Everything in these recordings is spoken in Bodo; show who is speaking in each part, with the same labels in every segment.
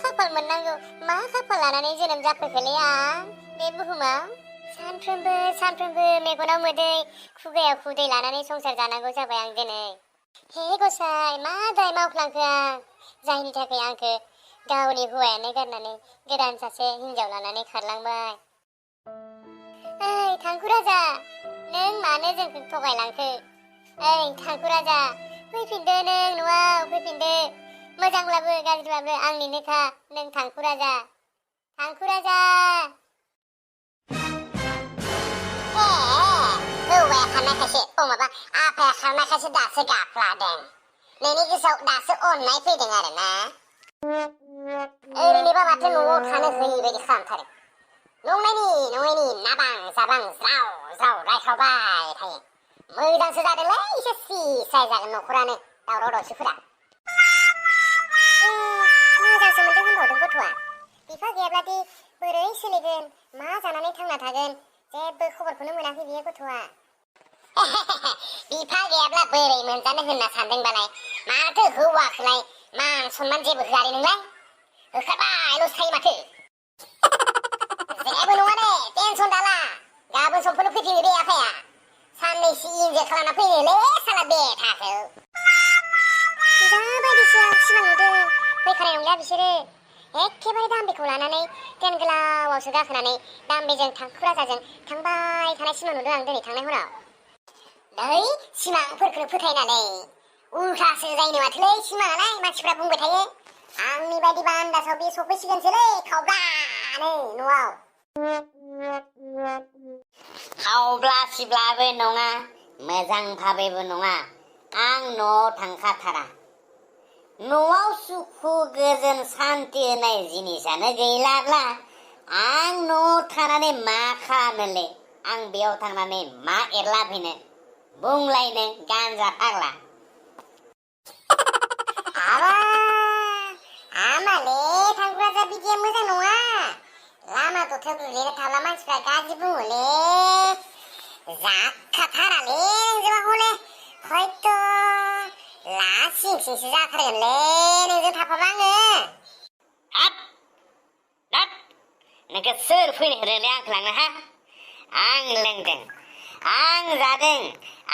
Speaker 1: खाफाल मोननांगौ मा खाफाल लानानै जोनोम जाफैखोलै आं बे बुहुमाव सानफ्रोमबो मेगनाव मोदै खुगायाव खुदै लानानै संसार जानांगौ जाबाय आं दिनै। हे गसाइ मा दाय मावफ्लांखो आं जायनि थाखाय आंखौ गावनि हौवायानो गारनानै गोदान सासे हिनजाव लानानै खारलांबाय। ओइ थांखु राजा नों मानो जोंखौ थगायलांखो? ओइ थांखु राजा फैफिनदो नों न'आव फैफिनदो। मोजांब्लाबो गाज्रिब्लाबो आंनिनोखा नों थांखु राजा। हौवाया खारनायखायसो आफाया खारनायखायसो दासो गाफ्लादों। नोंनि गोसोआव दासो अननाय फैदों आरोना। ओरैनोबा माथो न'आव थानो होयै बायदि खालामथारो। नंनायनि नाबां जाबां ज्राव रायखावबाय थायो। मोजांसो जादोंलै एसे सिसाय जागोन न'खरानो दावराव दावसिफोरा। मोजांसो मोनदों होनबावदों गथ'आ। बिफा गैयाब्लादि बोरै सोलिगोन मा जानानै थांना थागोन जेबो खबरखौनो मोनाखै बियो गथ'आ। बिफा गैयाब्ला बोरै मोनजानो होनना सानदोंबालाय माथो हौवाखौलाय मान सनमान जेबो होआलै नोंलाय? होखारबायल'सो थायो माथो। जेबो नङा दे टेनसन दाला गाबोन समफोरनो फैफिनो दे आफाया। साननैसो इन्जय खालामना फैनोलै साला बेथाखौ। जाबायदिसो आं सिमां नुदों फैखानाय नंला बिसोरो। एखेबारे दाम्बेखौ लानानै ट्रेन गोलावावसो गाखोनानै दाम्बेजों थांखु राजाजों थांबाय थानाय सिमां नुदों आं दिनै थांनाय हराव। नै सिमांफोरखौनो फोथायनानै उल्थासो जायो माथोलै सिमाङालाय मानसिफ्रा बुंबाय थायो। आंनि बायदिबा आन्दासाव बे सफैसिगोनसोलै खावब्लानो न'आव। खावब्लासिब्लाबो नङा मोजां भाबैबो नङा आं न'आव थांखाथारा। न'आव सुखु गोजोन सान्थि होनाय जिनिसानो गैलाब्ला आं न'आव थानानै मा खालामनोलै? आं बेयाव थांनानै मा एरलाफैनो? बुंलायनो गान्जा फाग्ला। आमाले थांखु राजा बिदिया मोजां नङा। लामा दथायाव गोग्लैना थाब्ला मानसिफ्रा गाज्रि बुङोलै। जाखाथारालै नोंजोंबा हले हयथ' लासिंसिंसो जाथारगोनलै नोंजों थाफाबा आङो। नोंखौ सोर फैनो होदोंलै आंखौ लांनो हा? आं लोंदों आं जादों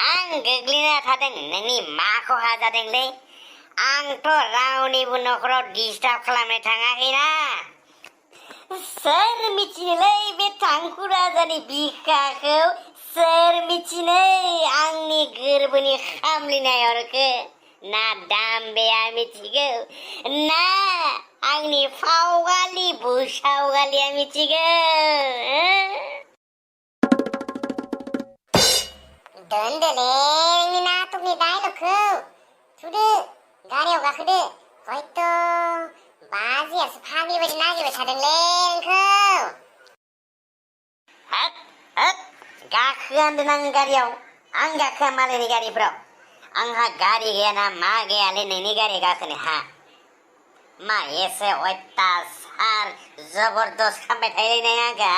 Speaker 1: आं गोग्लैना थादों नोंनि मा खहा जादोंलै? आंथ' रावनिबो न'खराव डिस्टार्ब खालामनो थाङाखैना। सोर मिथिनोलै बे थांखु राजानि बिखाखौ सोर मिथिनो? आंनि गोरबोनि खामलिनाय अरखौ ना दाम्बेया मिथिगौ ना आंनि फावगालि बुसावगालिया मिथिगौ? दोनदोलै नोंनि नाटकनि डायलगखौ थुदो गारियाव गाखोदो। हयथ' बाजियासो फाग्लि बायदि नागिरबाय थादोंलै नोंखौ। गाखोआ होनदों आं गारियाव। आं गाखोआ मालायनि गारिफ्राव। आंहा गारि गैयाना मा गैयालै नोंनि गारि गाखोनो हा? मा एसे अयथासार जबरदस्त खालामबाय थायोलै नों आंखौ।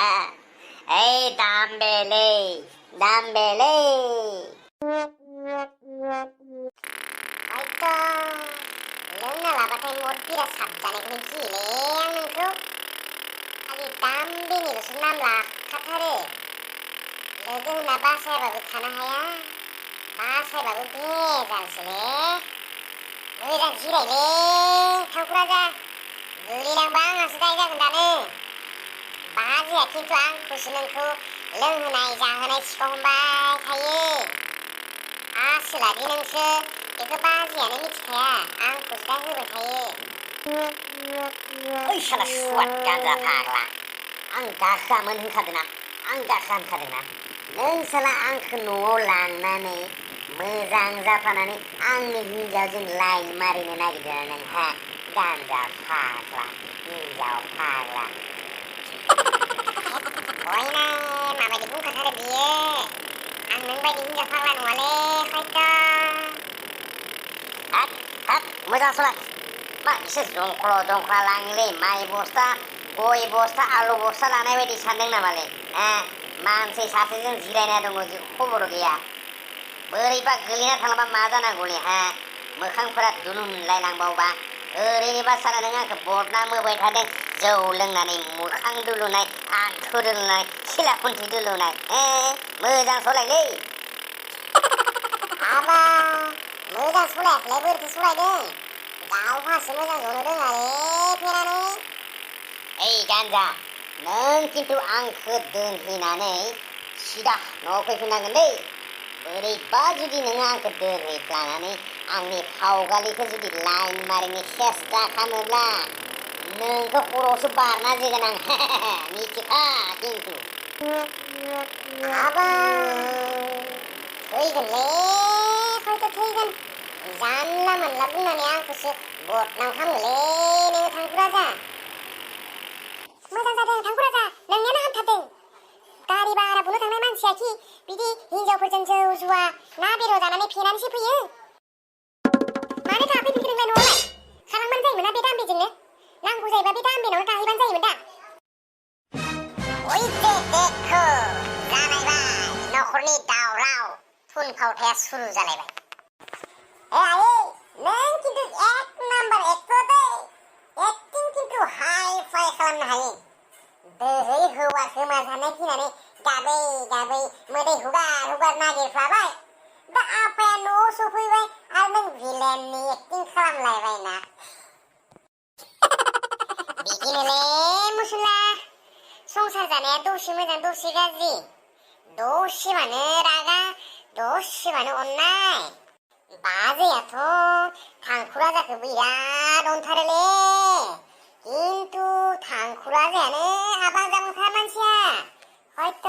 Speaker 1: ओइ दाम्बेलै हयथ' लोंना लाबाथाय मद बिराद साबजानायखौनो गियोलै आं नोंखौ। खालि दाम्बेनिल'सो नाम लाखाथारो। लोगो होनना बासायाबाबो थानो हाया बासायबाबो बेजालसोलै। मोजां जिरायलै थांखु राजा गोलैलांबा आंहासो दाय जागोन दानो। बाजिया खिन्थु आंखौसो नोंखौ लोंहोनाय जाहोनाय सिखाव हमबाय थायो। आसोलादि नोंसो बेखौ बाजियानो मिथिखाया आंखौसो दा होबाय थायो। ओइ साला सुवाद गान्जा फाग्ला आं गाखोआमोन होनखादोंना नों साला आंखौ न'आव लांनानै मोजां जाफानानै आंनि हिन्जावजों लाइन मारिनो नागिरदों नोंहा गान्जा फाग्ला हिन्जाव फाग्ला। बयना माबायदि बुंखाथारो बियो। आं नोंबायदि हिन्जाव फाग्ला नङालै हयथ'। मोजां सला मा एसे जंख्ल' लाङोलै माइ बस्था गय बस्था आलु बस्था लानाय बायदि सानदों नामालै? मानसि सासेजों जिरायना दङ खबर गैया। बोरैबा गोलैना थांबा मा जानांगौलै हा? मोखांफोरा दुलुनलायलांबावबा
Speaker 2: ओरैनोबा साला नों आंखौ बदनाम होबाय थादों जौ लोंनानै मोखां दुलुनाय आन्थु दुलुनाय खिला खुन्थि दुलुनाय मोजां सलायलै
Speaker 1: आबा मोजां सलायाखैलाय बोरैथो सलायदों दाउहासो मोजां जनो रोङालै फेनानै
Speaker 2: ओइ गान्जा नों खिन्थु आंखौ दोनहैनानै सिदा न'आव फैफिननांगोन दै बोरैबा जुदि नोङो आंखौ दोनहैफ्लानानै आंनि फावगालिखौ जुदि लाइन मारिनो सेस्था खालामोब्ला नोंखौ खर'आवसो बारना जोगोन आं मिथिखा खिन्थु
Speaker 1: आबा थैगोनलै हयथ' थैगोन जानला मोनला बुंनानै आंखौसो बदनाम खालामोलै नोङो थांखुराजा मोजां जादों थांखुराजा नोंनियानो हामथारदों गारि भारा बुनो थांनाय मानसिया खि बिदि हिनजावफोरजों जौ जुवा ना बेदर जानानै फेनानैसो फैयो मानो थाफैफिनखो नोंलाय न'आवलाय खालामबानो जायोमोन ना बे दामबेजोंनो नांगौ जायोबा बे दामबेनावनो थाहैबानो जायोमोन दा
Speaker 2: ओइसे देखो जानायबाय न'खरनि दावराव थुनफावथाया सुरु जालायबाय
Speaker 1: आयै नों खिन्थु एक नाम्बार एक्टर दै एक्टिं खिन्थु हाइ फाइ खालामनो हायो दोहै हौवा गोमाजानाय फैनानै गाबै गाबै मोदै हुगार हुगार नागिरफ्लाबाय दा आफाया न'आव सफैबाय आरो नों भिलेननि एक्टिं खालामलायबाय ना बिदिनोलै मुसुला संसार जानाया दसे मोजां दसे गाज्रि दसेबानो रागा दसेबानो अननाय बाजैयाथ' थांखुराजाखौ बिराद अनथारोलै खिन्थु थांखुराजायानो हाबा जागोनखा मानसिया हयथ'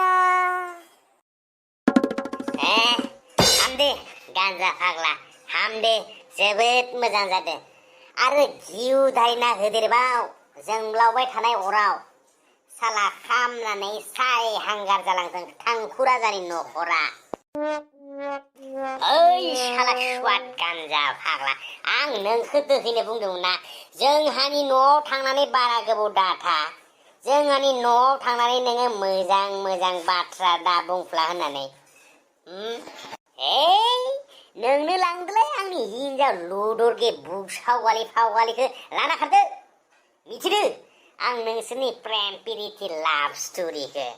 Speaker 2: हामदे गान्जा फाग्ला हामदे जोबोद मोजां जादों आरो घिउ धायना होदेरबाव जोंब्लावबाय थानाय अराव साला खामनानै साय हांगार जालांथों थांखुराजानि न'खरा ओइ साला सुवाद गान्जा फाग्ला आं नोंखौ दोहैनो बुंदोंमोन ना जोंहानि न'आव थांनानै बारा गोबाव दाथा जोंहानि न'आव थांनानै नोङो मोजां मोजां बाथ्रा दा बुंफ्ला होननानै नोंनो लांदोलै आंनि हिन्जाव लुदरगे बुसावगालि फावगालिखौ लाना खारदो मिथिदो आं नोंसोरनि प्रेम प्रिति लाभ स्ट'रिखौ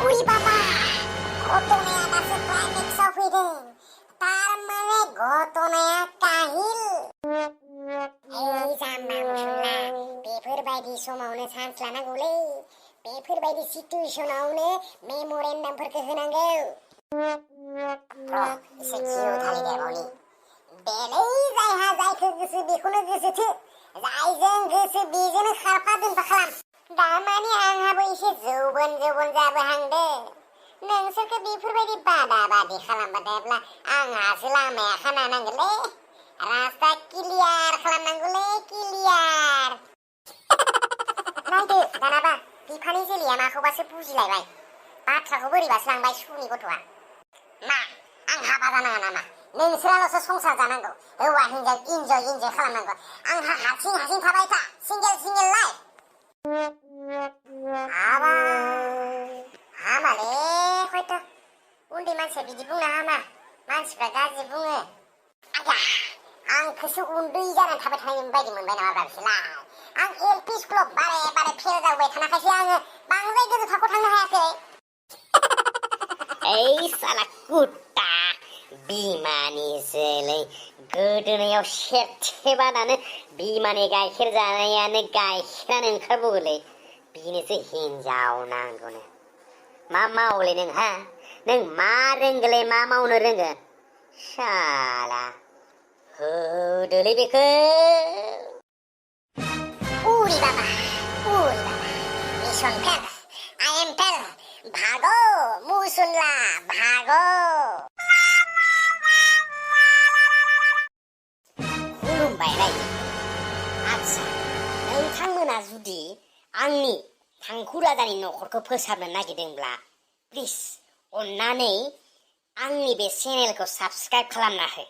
Speaker 1: उइ बाबा घटनाया दासो क्लाइमेक्सआव फैदों तारमाने घटनाया काहिल ओइ जाम्बा मुसुला बेफोरबायदि समावनो चान्स लानांगौलै बेफोरबायदि सिटुएसनावनो मेम'रेन्डामफोरखौ होनांगौ एसे घिउ धालिदेरबावनि बेलै जायहा जायखौ गोसो बेखौनो गोसोथो जायजों गोसो बेजोंनो खारफा दोनफा खालाम दामानि आंहाबो एसे जौबोन जाबोहांदो नोंसोरखौ बेफोरबायदि बादा बादि खालामबाय थायोब्ला आंहासो लामाया खाना नांगोनलै रास्ता क्लियार खालामनांगौलै क्लियार नायदो दानाबा बिफानि जोलैया माखौबासो बुजिलायबाय बाथ्राखौ बोरैबासो लांबाय सुनि गथ'आ मा आं हाबा जानाङा नामा नोंसोराल'सो संसार जानांगौ हौवा हिन्जाव इन्जय खालामनांगौ आंहा हारसिं थाबाय था सिंगेल लाइफ हामालै हयथ' उन्दै मानसिया बिदि बुंनो हामा मानसिफ्रा गाज्रि बुङो आया आंखौसो उन्दै जानानै थाबाय थानाय बायदि मोनबाय नामा बाबुसोलाय आं एल पि स्कुलाव बारे फेल जाबोबाय थानायखायसो आङो बांद्राय गोजौ थाखोआव थांनो हायाखै
Speaker 2: ओइ साला कुत्ता बिमानि जोलै गोदोनायाव सेरथेबानानो बिमानि गाइखेर जानायानो गाइखेरानो ओंखारबोगोलै बिनोसो हिन्जाव नांगौनो मा मावलै नोंहा नों मा रोंगोलै मा मावनो रोङो साला होदोलै बेखौ
Speaker 1: उरि बाबा मिशन फेल आइ एम फेल भागो मुसुल्ला भागो
Speaker 2: खुलुमबाय रायजो आदसा नोंथांमोना जुदि आंनि थांखुराजानि न'खरखौ फोसाबनो नागिरदोंब्ला प्लिज अन्नानै आंनि बे चेनेलखौ साबस्क्राइब खालामना हो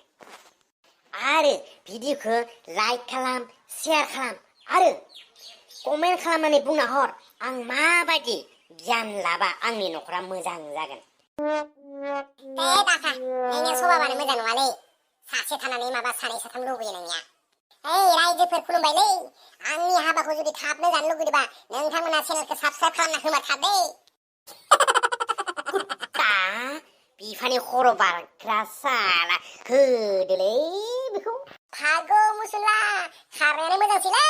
Speaker 2: आरो भिडिअखौ लाइक खालाम शेयार खालाम आरो कमेन्ट खालामनानै बुंना हर आं माबायदि गियान लाबा आंनि न'खरा मोजां जागोन
Speaker 1: दाखा नोंनिया सभाबानो मोजां नङालै सासे थानानै माबा सानै साथाम लुबैयो नोंनिया रायजोफोर खुलुमबायलै आंनि हाबाखौ जुदि थाबनो जानो लुगैदोंबा नोंथांमोना चेनेलखौ साबस्क्राइब खालामना होमारखाद दै
Speaker 2: दा बिफानि खर' बारग्रा साला होदोलै बेखौ
Speaker 1: फागौ मुसुला खारनायानो मोजांसैलै